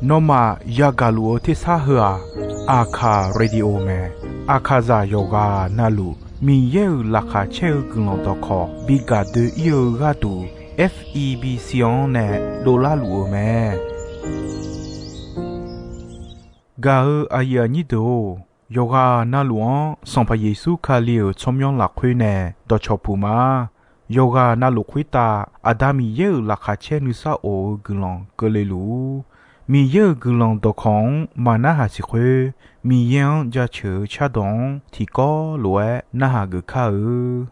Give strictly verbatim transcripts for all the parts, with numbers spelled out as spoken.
Nawmaf yagaq luf-eu tersar heu-aq, Aqkaq Radio mae. Aqkaqzaq yawqghaq navluf Miqyaer-euq laqkhaq caer-eu guiqlanq dawqkawq bi gaq doe-ir-eu gharduq, F E B C-anr nae dovlar luf-eu mae. Gaq-eu aqyuif aqnyir deuq-or, yawqghaq navluf-anr Sanqpaq Yeqsur Kali-euq tsawrmyanr lafkhoer nae dawqcawq puq ma. Yawqghaq navluf khoertav Aqda Miqyaer-euq laqkhaq caer nuisar of-eu guiqlanq keuvle luf-ur. Miqyaer-euq guiqlanq dawqkawq-anr maqnarhaq siq khoer, Miqyaer-anr jaceuq-eu cardawq-anr tiqkawv lof-aer narhaq geuf kar-eu.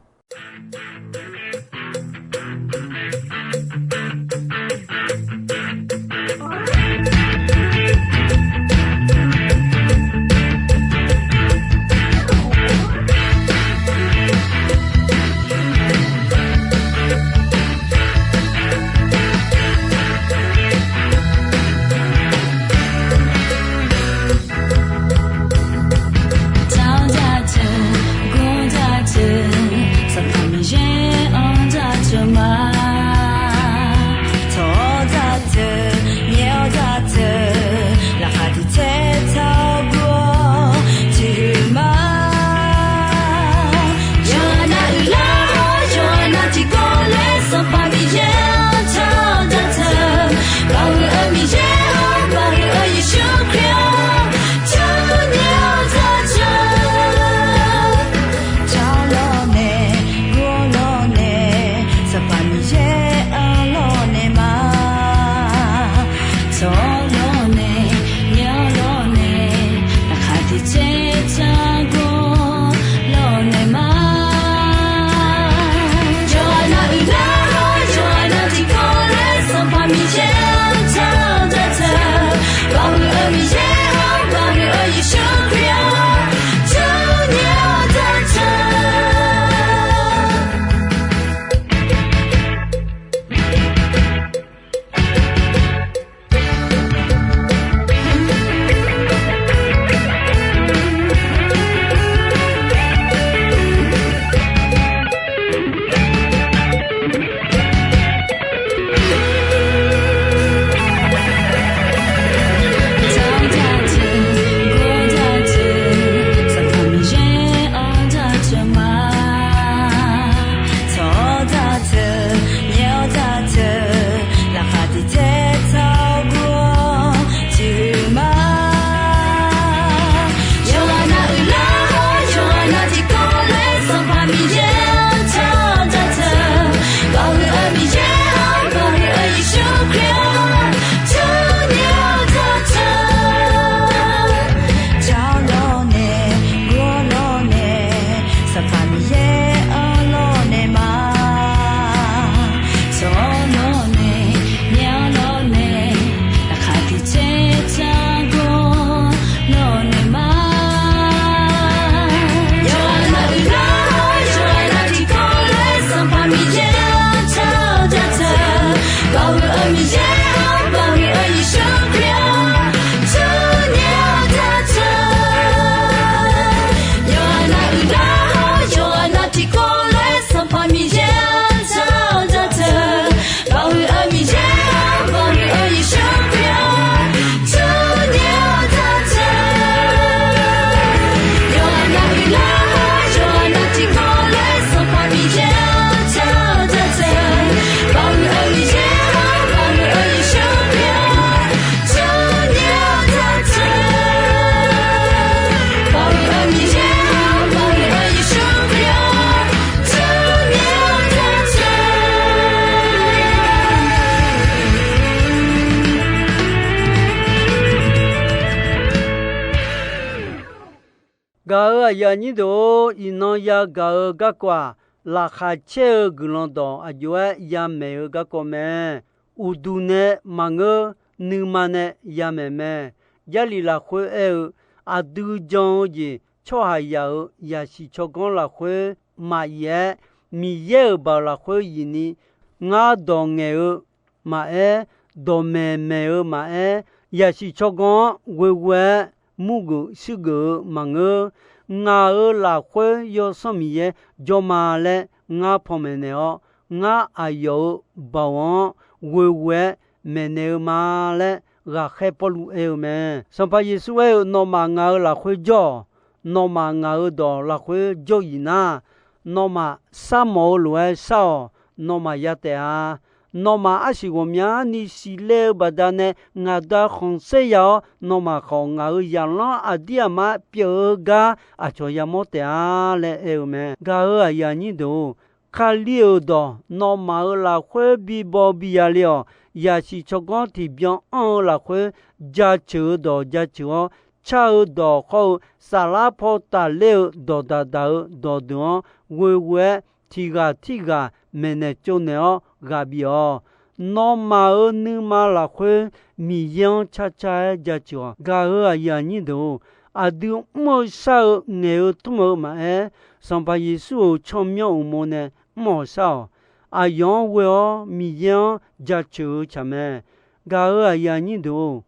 Gaq-euq aqyuif aqnyir deuq-or, iqnan yagaq-eu garkawv-aq, laqkhaq caer-eu guiqlanq dawq aqjox-aer yamaeq-eu garkawv mae. Uqduq nae maqngeur, nuima nae yamaeq mae. Jarlif lafkhoer aer-eu, aqdui jan-eu jeq tsawrhaqzaq-euq yasiq tsawrganr lafkhoer maqir-aer, Miqyaer-euq baoq lafkhoer zifni, ngar dawq ngaeq-eu maqaer, dawqmaeq maeq-eu maqaer, yasiq tsawrganr-anr ghoeghoe-aer murgeuf shuirgeuf-eu maqngeur. Ngaq-euq lafkhoer Yawsanr Miqyaer jawr ma laer ngar panmaeq naeq-awr, ngar aqyawf-euq baoq-anr ghoeghoe-aer maeqnaeq-eu ma laer ghaqkhaer Pawrluv aer-eu mae. Sanqpaq Yeqsur aer-eu, Nawmaf ngaq-euq lafkhoer jawr-awq. Nawmaf ngaq-euq dawq lafkhoer jawr-iq nar, nawmaf sharmawf-eu lof-aer shar-awq. Nawmaf ya taef-a. Nawmaf arsiq ghawqmyani siqle-eu baqdanae ngaq Da khanqsaer ya-awr, nawmaf khawf ngaq-euq zaqlanr aqdir aqmar pyeuf-eu gar aqcawq yamawr taef-a laer aer-eu mae. Gaq-euq aqyuif aqnyir deuq-or, Kali-euq dawq nawmaf-euq lafkhoer bibaw biya le-awq. Yaqsiq tsawrganr tiqbyan anr-eu lafkhoer jaceuq-eu dawq jaceuq-awr, car-eu dawq khawr-eu saflar paw tafler-eu dawqdaq daq-eu dawqdeuq-anr ghoeghoe-aer tiqghaq tirghaq maeqnaeq tsovnaeq-awr ghaq bif-awq. Nawmaf-euq nuima lafkhoer Miqyaer-anr carcar-aer jaceuq-awq. Gaq-euq aqyuif aqnyir deuq-or, aqdui mr-eu shar-eu ngaeq-eu tmr-eu maqaer, Sanqpaq Yeqsur-euq tsawrmyanr uqmov nae mr-awq shar-awq. Aqyawf-anr ghoe-awr Miqyaer-anr jaceuq-eu tsaq mae. Gaq-euq aqyuif aqnyir deuq-or,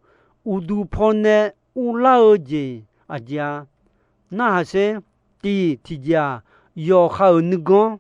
uqduq pawnae uvlar-eu jeq aqjeq-a. Narhaq sher. Tiq tiqjeq-aq, yawqha-euq nuiganr.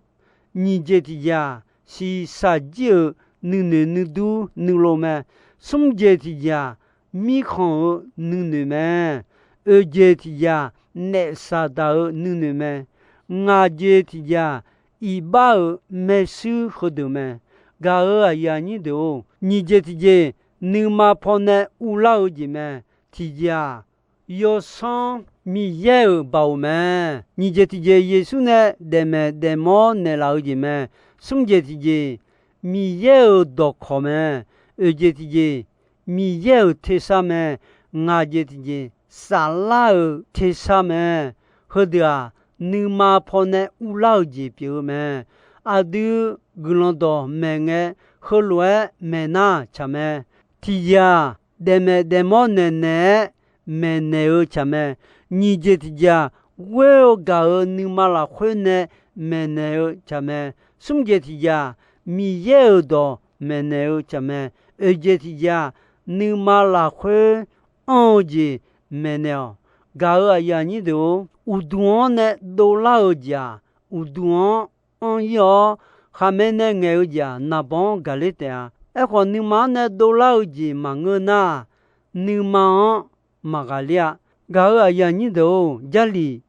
Nyiq jeq tiqjeq-aq, shiqshaq jir-euq nuinoeq nuidur nuilov mae. Smr jeq tiqjeq-aq, mirkhanq-euq nuinoeq mae. Oeq jeq tiqjeq-aq, naef Saqdaq-euq nuinoeq mae. Ngaq jeq tiqjeq-aq, iqbax-euq maershuir heudeuq mae. Gaq-euq aqyuif aqnyir deuq-or, nyiq jeq tiqjeq nuima pawnae uvlar-eu jeq mae. Tiqjeq-aq, yawsanr Miqyaer-euq baoq mae. Nyiq jeq tiqjeq Yeqsur nae daefmaeq daefmawr naeqlaf-eu jeq mae. Smr jeq tiqjeq Miqyaer-euq dawqkawq mae. Oeq jeq tiqjeq Miqyaer-euq tersar mae. Ngaq jeq tiqjeq saflar-euq tersar mae. Heudeuq-aq, nuima pawnae uvlar-eu jeq pyeuf-eu mae. Aqdui guiqlanq dawq maeq ngae, heulof-aer maeq nar tsaq mae. Tiqjeq-aq, daefmaeq daefmawr naeqnaeq-aer maeqnaeq-eu tsaq mae. Nyiq jeq tiqjeq-aq, ghoer-eu gaq-euq nuima lafkhoer nae maeqnaeq-eu tsaq mae. Smr jeq tiqjeq-aq, Miqyaer-euq dawq maeqnaeq-eu tsaq mae. Oeq jeq tiqjeq-aq, nuima lafkhoer anr-eu jeq maeqnaeq-awq. Gaq-euq aqyuif aqnyir deuq-or, uqduq-anr nae dovlar-eu jeq-aq, uqduq-anr anr-ir-awr, khaqmae nae ngaeq-eu jeq-aq, naqbawq-anr gaqler taef-a. Aerkhawf, nuima-anr nae dovlar-eu jeq maqngeur nar, nuima-anr maqghaqler-a. Gaq-euq aqyuif aqnyir deuq-or, Jarlif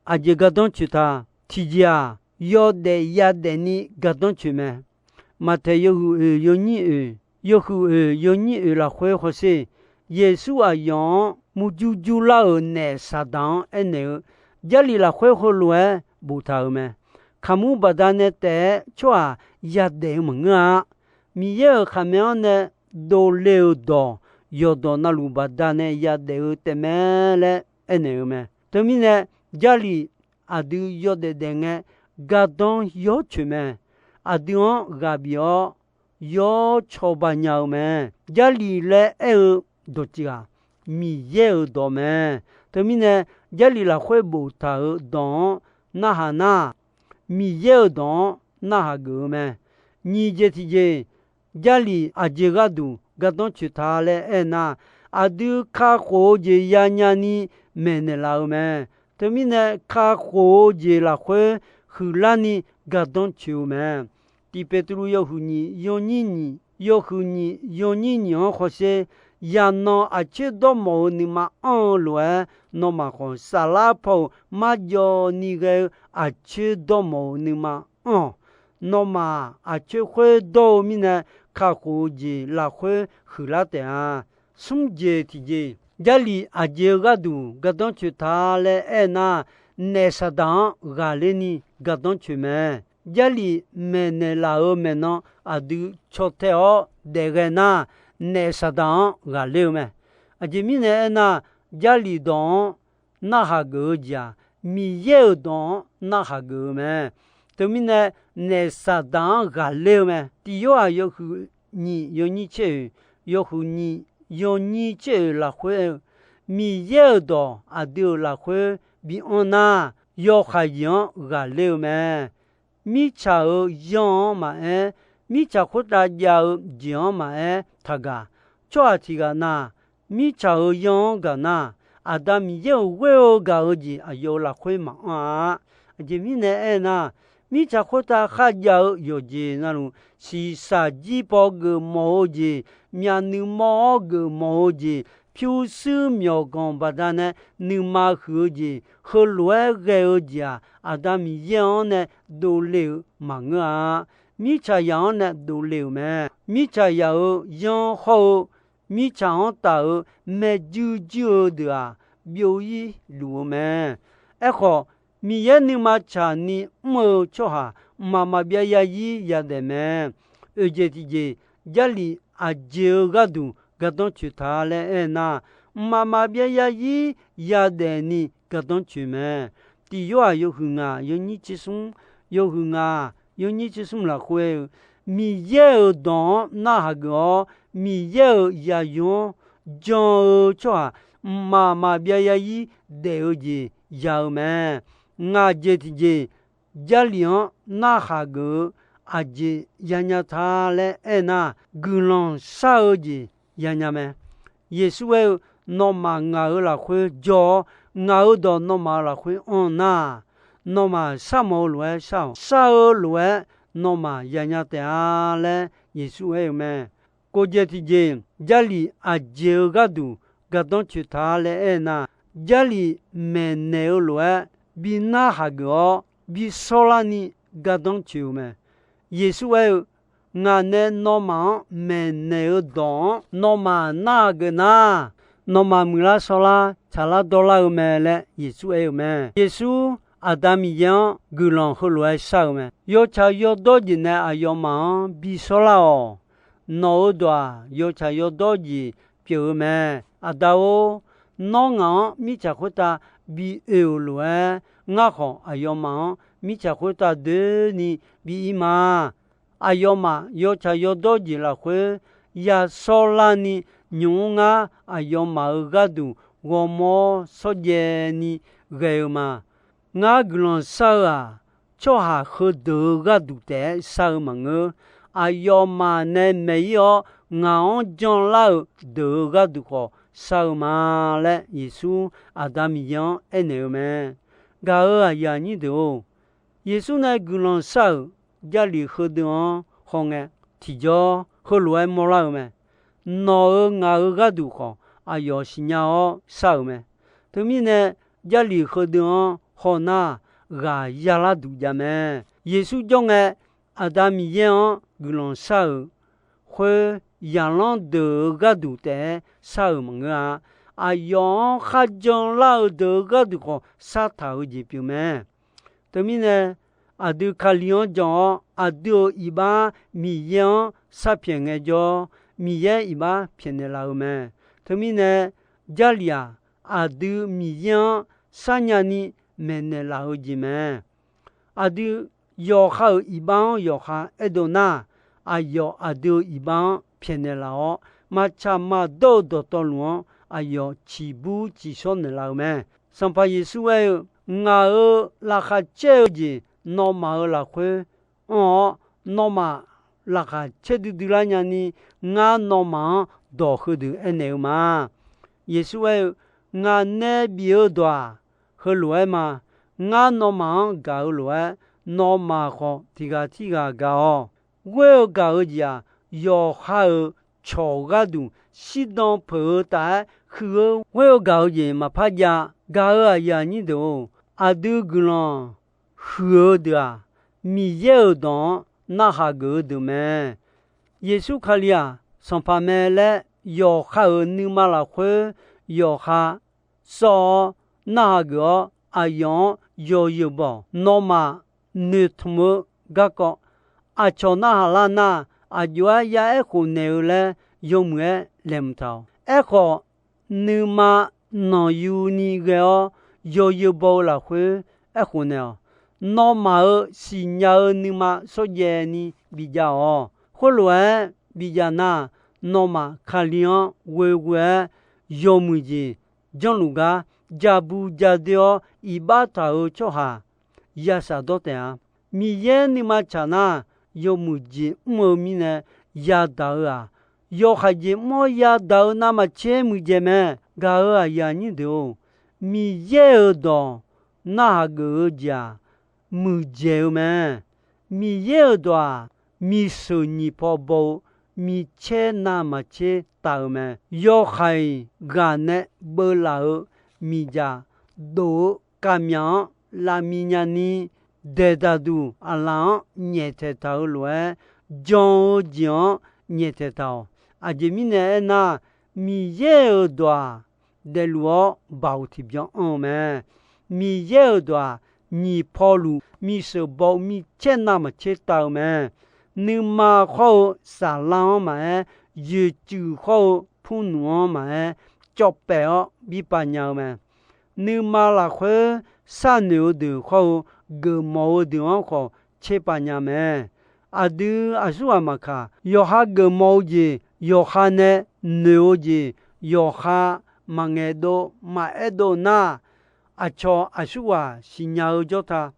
aqjeq gardanr coeq ta. Tiqjeq-aq, yawdaef yadaef ni gardanr coeq mae. Maqtaeq yawhuiq oeq yawnyir oeq, yawhuiq oeq yawnyir oeq lafkhoer hawsher. Yeqsur aqyawf-anr murjur jurlar-euq naef Saqdaq-anr aernaeq-eu, Jarlif lafkhoer heulof-aer boftaq-euq mae. Kaqmur baqdanae taef-aer tsawrhaq yadaef-eu maqngeur-a. Miqyaer-euq khaqmae-anr nae dovle-euq dawq, yawqdawq navluf baqdanae yadaef-eu taefmae laer aernaeq-eu mae. Teumirnae, Jarlif aqdui yawdaef daef ngae, gardanr yawr coeq mae. Aqdui-anr ghaq bif-awr, yawr cawba nya-eu mae. Jarlif laer aer-eu dawqtsuif-aq, Miqyaer-euq dawq mae. Teumirnae, Jarlif lafkhoer boftaq-euq dawq-anr narhaq nar, Miqyaer-euq dawq-anr narhaq geuf-eu mae. Nyiq jeq tiqjeq, Jarlif aqjeq gharduq gardanr coeq ta laer aernar, aqdui kakhof-eu jeq yanya ni maeqnaeq laf-eu mae. Teumirnae, kakhof-eu jeq lafkhoer huiqlar ni gardanr coeq-eu mae. Tiq Beqtuvluv yawhuiq nyiq yawnyir nyiq, yawhuiq nyiq yawnyir nyiq-anr hawsher. Yaqnan aqcoer dawrmawf-eu nuima anr-eu lof-aer, nawmaf khawf saflar paw-euq marjawv ni ghae-eu aqcoer dawrmawf-euq nuima anr-awq. Nawmaf aqcoer khoer dawr-eu mirnae, kakhof-eu jeq lafkhoer huiqlar taef-a. Smr jeq tiqjeq, Jarlif aqjeq-eu gharduq gardanr coeq ta laer aernar, naef Saqdaq-anr ghaqler ni gardanr coeq mae. Jarlif maeqnaeq laf-euq maeqnan aqdui caw tae-awr daef ghae nar, naef Saqdaq-anr ghaqler-eu mae. Aqjeq mirnae aernar, Jarlif dawq-anr narhaq geuf-eu jeq-aq, Miqyaer-euq dawq-anr narhaq geuf-eu mae. Teumirnae, naef Saqdaq-anr ghaqler-eu mae. Tiq Yorhaq yawhuiq nyiq yawnyir tser oeq, yawhuiq nyiq yawnyir tser oeq lafkhoer aer-eu, Miqyaer-euq dawq aqdui-euq lafkhoer bi anr nar, yawkhav jeq-anr ghaqler-eu mae. Mirtsaq-euq yanr-anr maqaer, mirtsaq khoertav jav-eu jeq-anr maqaer taqgaq. Tsawrhaq tiq ghaq na, mirtsaq-euq yanr-anr gaq nar, Aqda Miqyaer-euq ghoer-eu gaq-eu jeq aqyawf-euq lafkhoer maqanr-a. Aqjeq mirnae aernar, Mirtsaq khoertav kharjav-eu yawqjeq navluf, shiqshaq jir paw geufmawf-eu jeq, myavnuiv mawr-awr geufmawf-eu jeq, pyurshuir myawqganq baqdanae nuima huiq-eu jeq, heulof-aer ghae-eu jeq-aq, Aqda Miqyaer-anr nae dovle-euq maqngeur-a. Mirtsaqzaq-anr nae dovle-euq mae. Mirtsaqzaq-euq yan hawr-eu mirtsaq-anr taf-euq maeqjuir juir-eu deuq-aq, byov-ir luf-eu mae. Aerkhawf, Miqyaer nuima tsaqni mr-eu tsawrhaq mqmaq maqbyav yarzir yadaef mae. Oeqjeq tiqjeq, Jarlif aqjeq-eu gharduq gardanr tsoeq ta laer aernar, mqmaq maqbyav yarzir yadaef ni gardanr tsoeq mae. Tiq Yorhaq yawhuiq ngaq yawnyir tsersmr, yawhuiq ngaq yawnyir tsersmr lafkhoer-eu, Miqyaer-euq dawq-anr narhaq geuf-awr, Miqyaer-euq zaqyo-anr jan-eu tsawrhaq mqmaq maqbyav yarzir daef-eu jeq ya-eu mae. Ngaq jeq tiqjeq, Jarlif-anr narhaq geuf-eu aqjeq yanya ta laer aernar, guiqlanq shar-eu jeq yanya mae. Yeqsur aer-eu, Nawmaf ngaq-euq lafkhoer jawr-awr, ngaq-euq dawq nawmaf-euq lafkhoer anr nar, nawmaf sharmawf-eu lof-aer shar-awq. Shar-eu lof-aer nawmaf yanya taef-a laer Yeqsur aer-eu mae. Kof jeq tiqjeq, Jarlif aqjeq-eu gharduq gardanr tsoeq ta laer aernar, Jarlif maeqnaeq-eu lof-aer bi narhaq geuf-awr bi shawrlarni gardanr tsoeq-eu mae. Yeqsur aer-eu, Ngaq nae nawmaf-anr maeqnaeq-eu dawq-anr nawmaf narhaq geuf nar, nawmaf muiqlar shawrlar tsaqlar dawrlar-eu mae laer Yeqsur aer-eu mae. Yeqsur Aqda Miqyaer-anr guiqlanq heulof-aer shar-eu mae. Yawtsaq yawdawr jeq nae aqyawfmaf-anr bi shawrlar-awq. Nawq-euq dawq-aq, yawtsaq yawdawr jeq pyeuf-eu mae. Aqda-or, nawr ngaq-anr mirtsaq khoertav bi oe-euq lof-aer, ngar khawf aqyawfmaf-anr mirtsaq khoertav doeni bi ir ma. Aqyawfmaf yawtsaq yawdawr jeq lafkhoer yashawr larni nymq-mr ngar aqyawfmaf-euq gharduq ghawrmawr shawrjaev ni ghae-eu ma. Ngar guiqlanq shar-eu-aq, tsawrhaq heudeuq-euq gharduq taef-aer shar-eu maqngeur. Aqyawfmaf nae maeq-ir-awr ngaq-anr janlar-euq deuq-euq gharduq khawf shar-eu ma laer, Yeqsur Aqda Miqyaer-anr aernaeq-eu mae. Gaq-euq aqyuif aqnyir deuq-or, Yeqsur nae guiqlanq shar-euq Jarlif heudeuq-anr hawngae, tiqjawr heulof-aer mawrlar-eu mae. Nawq-euq ngaq-euq gharduq khawf aqyawf siqnya-awr shar-euq mae. Teumirnae, Jarlif heudeuq-anr hawnar ghaq yalar duq jav mae. Yeqsur jawr ngae, Aqda Miqyaer-anr guiqlanq shar-euq khoer, zaqlanr deuq-euq gharduq taef-aer shar-euq maqngeur-a. Aqyawf-anr kharjan lar-eu deuq-euq gharduq khawf shartaq-eu jeq pyeuf mae. Teumirnae, aqdui Kali-anr jan-awr, aqdui-euq iqbax Miqyaer-anr sharpyaeq ngaejawr, Miqyaer iqbax pyaeqnaeq laf-eu mae. Teumirnae, Jarlif-aq, aqdui Miqyaer-anr sharnya ni maeqnaeq laf-eu jeq mae. Aqdui yawqha-euq iqbax-anr yawqha aerdov nar, aqyawf aqdui-euq iqbax-anr pyaeqnaeq laf-awr, maqtsaq maqdawr-eu dawqtawvluf-anr aqyawf ciqbur ciqshawr naeqlaf-eu mae. Sanqpaq Yeqsur aer-eu, Ngaq-euq laqkhaq caer-eu jeq nawmaf-euq lafkhoer anr-awr, nawmaf laqkhaq caer duidui lar nyani, ngar nawmaf-anr dawq heudeuq aernaeq-eu ma. Yeqsur aer-eu, Ngaq nae bif-eu dawq-aq, heulof-aer ma. Ngar nawmaf-anr gaq-eu lof-aer, nawmaf khawf tiq ghaq tirghaq gaq-awq. Ghoer-eu gaq-eu jeq-aq, yawqha-euq cawq gharduq shirdan peuq-eu taf-aer huiq-eu ghoer-eu gaq-eu jeq maqpar jav. Gaq-euq aqyuif aqnyir deuq-or, aqdui guiqlanq huiq-eu deuq-aq, Miqyaer-euq dawq-anr narhaq geuf-eu deuq mae. Yeqsur Kali-aq, Sanqpaq mae laer yawqha-euq nuima lafkhoer yawqha sawr-awr narhaq geuf-awr, aqyawf-anr yawzeu baw-awq. Nawmaf noeqtmq-eu garkawv aqcawq narhaq lar nar, aqjox-aer ya aerkhof naeq-eu laer yawmuiq-aer laeqhmq taq-awq. Aerkhawf, nuima nanqyuni ghae-awr yawzeu baw-eu lafkhoer aerkhof naeq-awq. Nawmaf-euq siqnya-eu nuima shawrjaev ni bijav-awq. Khoerlof-aer bijav nar, nawmaf Kali-anr ghoeghoe-aer yawmuiq jeq janrluf gar, jaqbu jadoer-awr iqbax taq-euq tsawrhaq ya shafdawr taef-a. Miqyaer nuima tsaq nar, yawmuiq jeq mr-eu mirnae yadaq-eu-aq, yawhaiq jeq mr-awr yadaq-eu navmaqtser muiqdzaeq mae. Gaq-euq aqyuif aqnyir deuq-or, Miqyaer-euq dawq narhaq geuf-eu jeq-aq, muiqdzaeq-eu mae. Miqyaer-euq dawq-aq, miqsheuq nyiq paw baw-eu micaer navmaqtser tav-eu mae. Yawhaiq ghaq nae beuvlaf-euq miqdzaq dof-eu kavmyaq-anr lavmi nyani, daeqdaqduq aqlaf-anr nyaeftaeq taq-eu lof-aer, jan-eu jeq-anr nyaeftaeq taq-awq. Aqjeq mirnae aernar, Miqyaer-euq dawq-aq, daefluf-awr baoq tiqbyan anr-eu mae. Miqyaer-euq dawq-aq, nyiq paw luf miqsheuq baw-eu micaer navmaqtser tav-eu mae. Nuima khawr-eu saflar-anr maqaer, yoeqcuiv khawr-eu purnmq-anr maqaer, cawvpaef-awr birpav nya-eu mae. Nuima lafkhoer sharnoeq-eu deuq khawr-eu geufmawf-eu deuq-anr khawf tserpav nya mae. Aqdui aqsurghaq maqkaq, yawqha geufmawf-eu jeq, yawqha nae noeq-eu jeq, yawqha maqngaeq dov maqaer dov nar, aqcawq aqsurghaq siqnya-eu jawrta,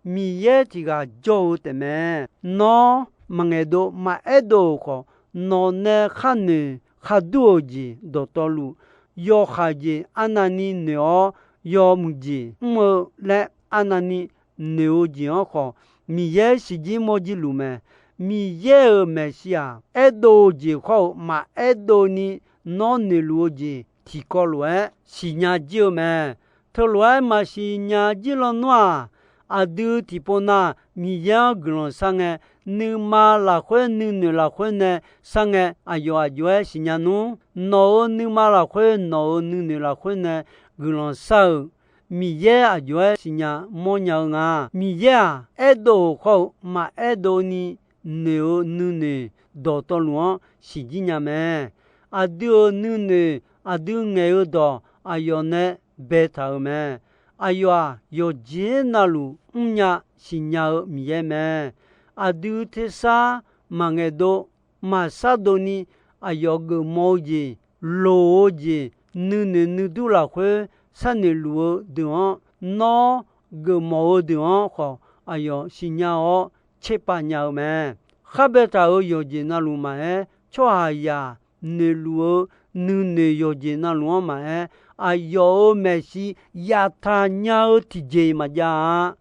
Miqyaer tiq ghaq jawr-eu taefmae. Nawr maqngaeq dov maqaer dov-euq khawf, nawq nae kharnoeq khardur-euq jeq dawqtawvluf, yawkhav jeq arnavni noeq-awr, yawmuiq jeq mr-eu laer arnavni noeq-eu jeq-anr khawf, Miqyaer siqjir mawrjir luf mae. Miqyaer-euq maeqshi-aq, aerdov-eu jeq khawr-eu maqaer dovni nawr noeqluf-eu jeq tiqkawv lof-aer siqnya jir-eu mae. Teulof-aer maqsiq nya jir lawnmr-aq, aqdui tiqpov nav Miqyaer-anr guiqlanq shar ngae, nuima lafkhoer nuinoeq lafkhoer nae shar ngae, aqyawf aqjox-aer siqnya nmr. Nawq-euq nuima lafkhoer nawq-euq nuinoeq lafkhoer nae guiqlanq shar-euq Miqyaer aqjox-aer siqnya mawrnya-eu nga. Miqyaer-aq, aerdov-euq khawr-eu maqaer dovni noeq-eu nuinoeq dawqtawvluf-anr siqjir nya mae. Aqdui-euq nuinoeq aqdui ngaeq-eu dawq aqyawf nae baetaq-euq mae. Aqyawf-aq, yawqjeq navluf mrnya siqnya-eu Miqyaer mae. Aqdui tersar maqngaeq dov maqshar dovni, aqyawf geufmawf-eu jeq, loq-eu jeq, nuinoeq nuidur lafkhoer sharnoeq luf-eu deuq-anr, nawr geufmawf-eu deuq-anr khawf aqyawf siqnya-awr tserpav nya-eu mae. Khar baetaq-euq yawqjeq navluf maqaer, tsawrhaqzaq noeqluf-eu nuinoeq yawqjeq navluf-anr maqaer, aqyawf-euq maeqshi yaftaq nya-eu tiqjeq-iq maqjav-a.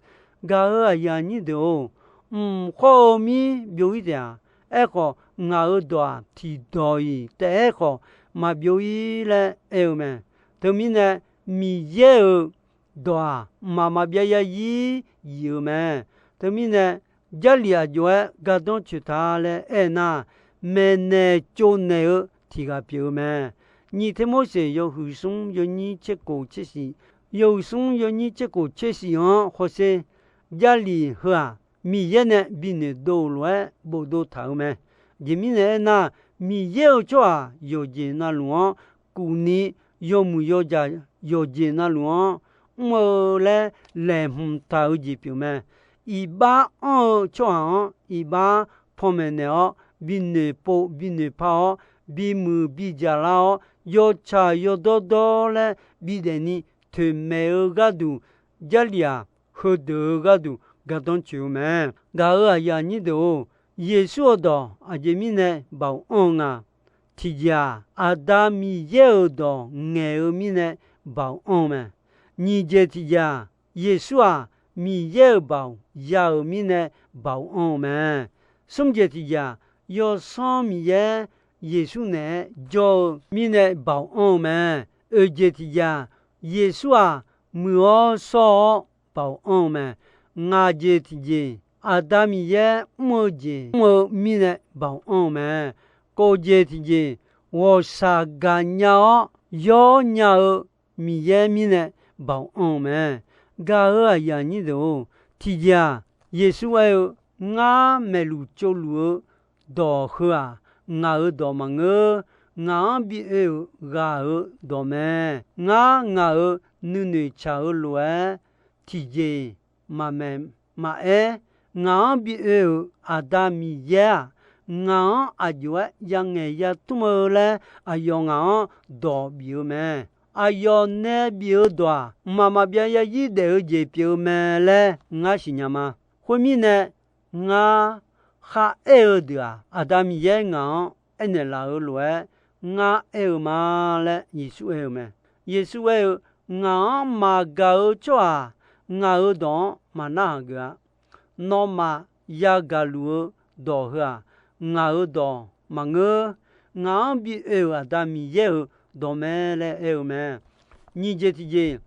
Gaq-euq aqyuif aqnyir deuq-or, mq khawr-eu mir byov-ir taef-a. Aerkhawf, ngaq-euq dawq-aq, tiqdawq-iq taef-aer khawf maqbyov-ir laer aer-eu mae. Teumirnae, Miqyaer-euq dawq-aq, mqmaq maqbyav yarzir yif-eu mae. Teumirnae, Jarlif aqjox-aer gardanr tsoeq ta laer aernar, maeqnaeq tsovnaeq-eu tiq ghaq pyeuf-eu mae. Nyiq Termorseq yawhuiq smr yawnyir tserkof tsershif, yawhuiq smr yawnyir tserkof tsershif-anr hawsher, Jarlif heu-aq, Miqyaer nae binoeq dov-euq lof-aer bofdov taq-euq mae. Aqjeq mirnae aernar, Miqyaer-euq tsawrhaq yawqjeq navluf-anr kufni yawmuiq yawjaq yawqjeq navluf-anr mr-eu laer laeqhmq taq-eu jeq pyeuf mae. Iqbax anr-eu tsawrhaq-anr iqbax panmaeq naeq-awr, binoeq pov binoeq par-awr, bimuiq bijaq lar-awr, yawtsaq yawdawr dawr laer bidaef ni toeqmaeq-eu gharduq, Jarlif-aq, heudeuq-eu gharduq gardanr tsoeq-eu mae. Gaq-euq aqyuif aqnyir deuq-or, Yeqsur-euq dawq aqjeq mirnae baoq anr-eu nga. Tiqjeq-aq, Aqda Miqyaer-euq dawq ngaeq-eu mirnae baoq anr-eu mae. Nyiq jeq tiqjeq-aq, Yeqsur-aq, Miqyaer-euq baoq ya-euq mirnae baoq anr-eu mae. Smr jeq tiqjeq-aq, Yawsanr Miqyaer Yeqsur naeq-aer jawr-eu mirnae baoq anr-eu mae. Oeq jeq tiqjeq-aq, Yeqsur-aq, muiq-awr shawr-awr baoq anr-eu mae. Ngaq jeq tiqjeq, Aqda Miqyaer mr-eu jeq mr-eu mirnae baoq anr-eu mae. Kof jeq tiqjeq, ghawqshaq gaqnya-awr yawr nya-eu Miqyaer mirnae baoq anr-eu mae. Gaq-euq aqyuif aqnyir deuq-or, tiqjeq-aq, Yeqsur aer-eu, Ngar maeqluf tsovluf-eu dawq heu-aq, ngaq-euq dawq maqngeur. Ngaq-anr bi oe-euq ghaq-euq dawq mae. Ngar ngaq-euq nuinoeq tsaq-eu lof-aer tiqjeq maqmaeq maqaer, ngaq-anr bi oe-euq Aqda Miqyaer-aq, ngaq-anr aqjox-aer yangaeq yatmr-eu laer aqyawf ngaq-anr dawq bif-eu mae. Aqyawf nae bif-eu dawq-aq, mqmaq maqbyav yarzir daef-eu jeq pyeuf-eu mae laer ngar siqnya ma. Khoermirnae, ngar kharaer-eu deuq-aq, Aqda Miqyaer ngaq-anr aernaeq laf-eu lof-aer ngar aer-eu ma laer Yeqsur aer-eu mae. Yeqsur aer-eu, Ngaq-anr maqgaq-eu tsawrhaq ngaq-euq dawq-anr maqnarhaq geuf-a. nawmaf yagaq luf-eu dawq heu-aq, ngaq-euq dawq maqngeur. Ngaq-anr bi oe-euq Aqda Miqyaer-euq dawq mae laer aer-eu mae. Nyiq jeq tiqjeq,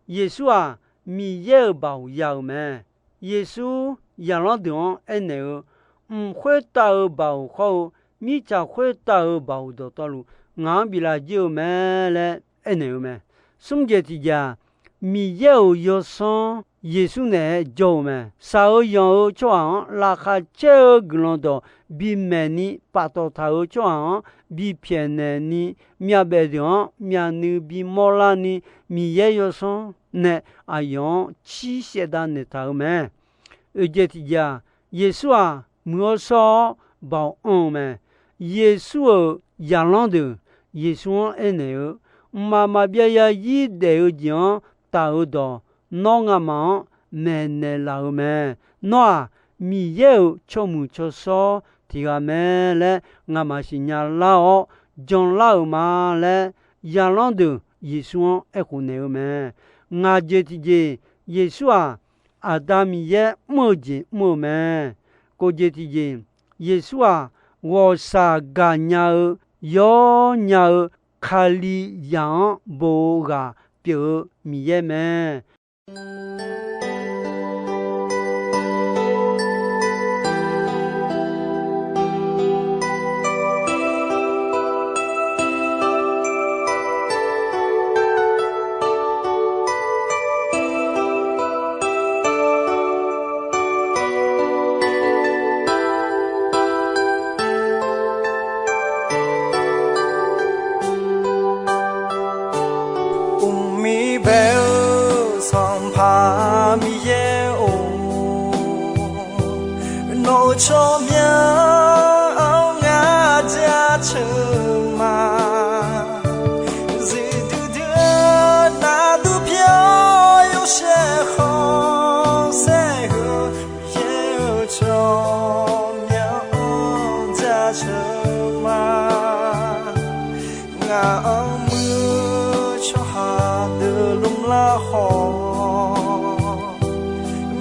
Yeqsur-aq, Miqyaer-euq baoq ya-euq mae. Yeqsur zaqlanr deuq-anr aernaeq-eu, Mq khoertav-eu baoq hawr-eu, mirtsaq khoertav-euq baoq dawqtawvluf, ngaq-anr biflaf jir-eu mae laer aernaeq-eu mae. Smr jeq tiqjeq-aq, Miqyaer-euq yawsanr Yeqsur naeq-aer jawr-eu mae. Shaq-eu yanq-eu tsawrhaq-anr laqkhaq caer-eu guiqlanq dawq bimaeq ni, paftawf taq-euq tsawrhaq-anr bipyaeqnaeq ni, myavbaef deuq-anr myavnuiv bimawr larni, Miqyaer yawsanr nae aqyawf-anr cir shaevdav naeqtaq-eu mae. Oeq jeq tiqjeq-aq, Yeqsur-aq, muiq-awr shawr-awr baoq anr-eu mae. Yeqsur-euq zaqlanr deuq Yeqsur-anr aernaeq-eu, Mqmaq maqbyav zarzir daef-eu jeq-anr taf-eu dawq, nawr ngamaf-anr maeqnaeq laf-eu mae. Nawr-aq, Miqyaer-euq tsawrmuiq tsawrshawr tiq ghaq mae laer ngamaf siqnya lar-awr, janlar-euq ma laer, zaqlanr deuq Yeqsur-anr aerkhof naeq-eu mae. Ngaq jeq tiqjeq, Yeqsur-aq, Aqda Miqyaer mr-eu jeq mr-eu mae. Kov jeq tiqjeq, Yeqsur-aq, ghawqshaq gaqnya-eu, yawnya-eu, Kalizaq-anr bo-eu ghaq pyeuf-eu Miqyaer mae. Uqmir bae-eu Sanqpaq Miqyaer-or, nawq-euq tsawrmyanr-anr ngar jaceuq ma. Zuiqdui dui-eu navdur pyawr yawshaef khanqsaer heu, Miqyaer-euq tsawrmyanr-anr jaceuq ma. Ngaq-anr muiq-eu tsawrhaq deuq lmrlar khawf,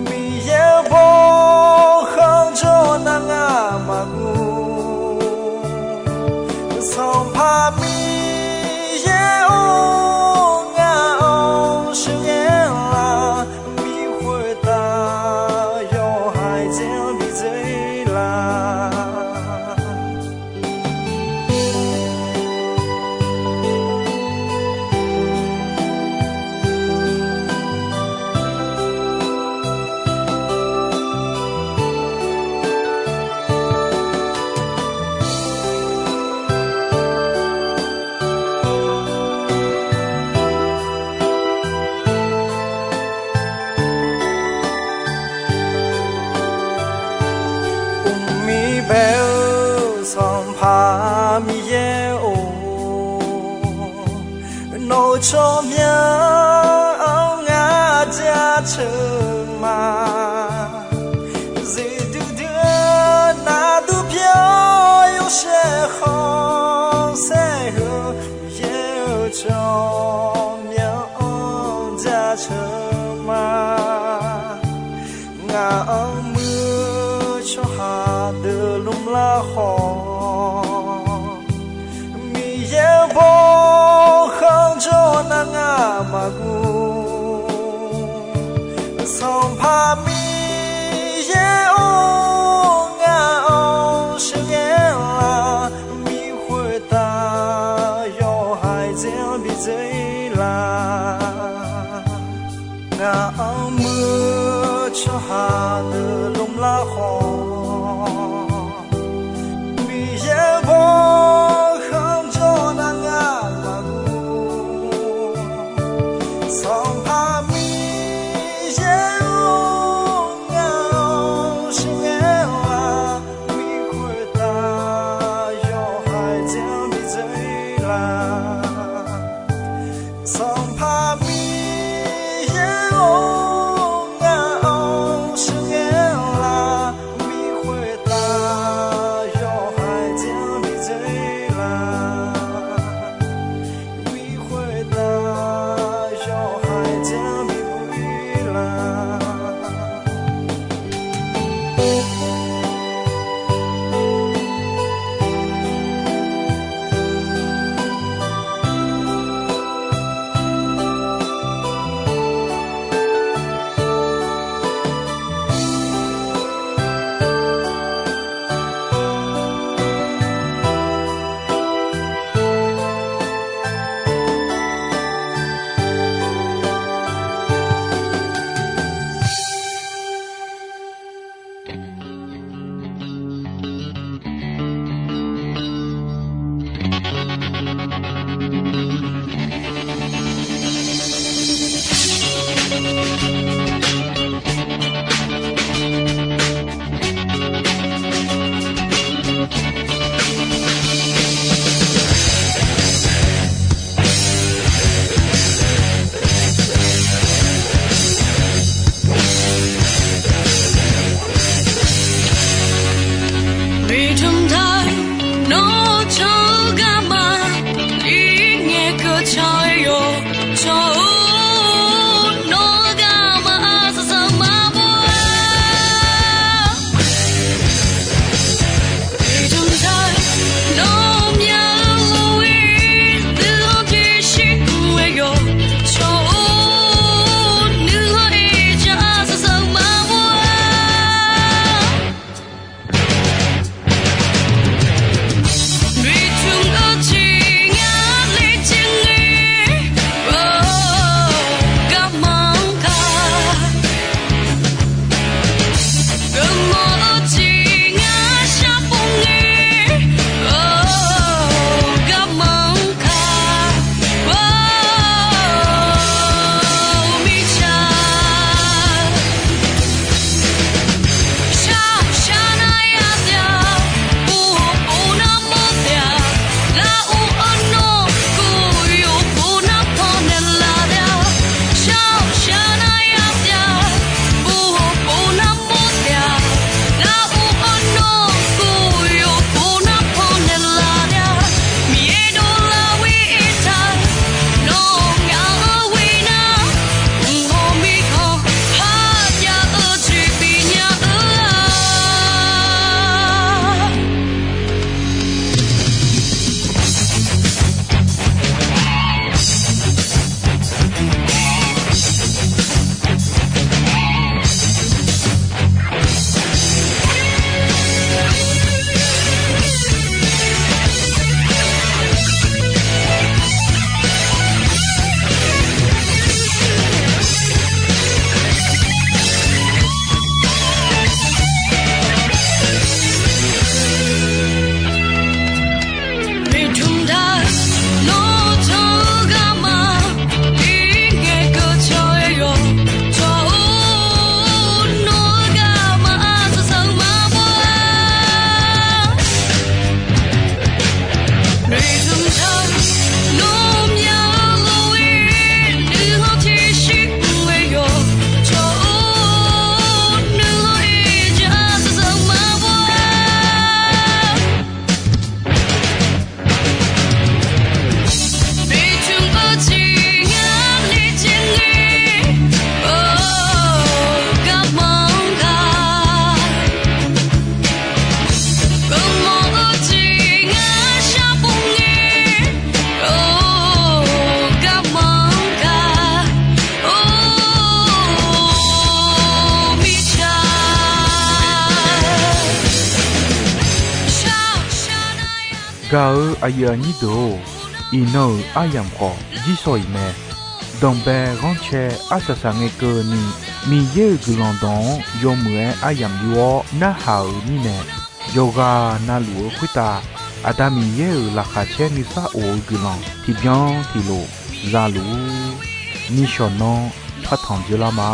Miqyaer-euq bawrkhanq jawr nar ngar maqguv. Sanqpaq Miqyaer-or, ngaq-anr sheuqghae lar, Miqyaer khoertav yawhaiq dzae-anr bi dzae lar. Uqmir bae-eu Sanqpaq Miqyaer-or, nawq-euq tsawrmyanr-anr ngar jaceuq ma. Zuiqdui dui-eu navdur pyawr yawshaef khanqsaer heu, Miqyaer-euq tsawrmyanr-anr jaceuq ma. Ngaq-anr muiq-eu tsawrhaq deuq lmrlar khawf, Miqyaer-euq bawrkhanq jawr nar ngar maqguv. Sanqpaq Miqyaer-or, ngaq-anr sheuqghae lar, Miqyaer khoertav yawhaiq dzae-anr bi dzae lar. Ngaq-anr muiq-eu tsawrhaq deuq lmrlar khawf, Miqyaer-euq bawrkhanq jawr nar ngar maqguv. Sanqpaq Miqyaer-or, ngaq-anr sheuqghae lar, Miqyaer khoertav yawhaiq dzae-anr bi dzae lar. Cawq-or, nawq-eu garma aqsaqsaq maqbaw-a. Nawmaf-euq lawr-ir nuihanr tiqshir mr-eu yawq. Cawq-or, nuihanr-ir jaq aqsaqsaq maqbaw-a. Noeqtmq-eu jeq ngar laejae ngae, garma-anr ka. Geufmawf-eu jeq ngar sharpov ngae, garma-anr ka. Mirtsaq shar shar nar yar taef-a, bof bof nar mawr taef-a, lar-or arnawr gov yawq bof nar pannaeq laf taef-a. Shar shar nar yar taef-a, bof bof nar mawr taef-a, lar-or arnawr gov yawq bof nar pannaeq laf taef-a. Miqyaer dovlar-ir taq, nawnyaf-anr ghoe nar, mq hawq mirkhanq kharjav-eu jeq bifnya-eu-a. Noeqtmq taq, nawr-eu garma ir ngae keuv caw-aer yawq. Cawq-or, nawr-eu garma aqsaqsaq maqbaw-a. Noeqtmq taq, nawmaf-euq lawr-ir nuihanr tiqshir mr-eu yawq. Cawq-or, nuihanr-ir jaq aqsaqsaq maqbaw-a. Noeqtmq-eu jeq ngar laejae ngae, garma-anr ka. Geufmawf-eu jeq ngar sharpov ngae, garma-anr ka. Mirtsaq shar shar nar yar taef-a. Gaq-eu aqyuif aqnyir deuq-or, iqnan-euq aryamq khawf jirsawq iq mae. Danqbae ghanrcae arsaq saq ngae keuvni, Miqyaer-euq guiqlanq dawq-anr yawmuiq-aer aryamq yur-awr narhaq-euq mirnae, yawqghaq navluf-eu khoertav Aqda Miqyaer-euq laqkhaq caer nuisar of-eu guiqlanq tiqbyan tiqlof za luf-ur. Nishawq nanr partanq dzeurlar ma.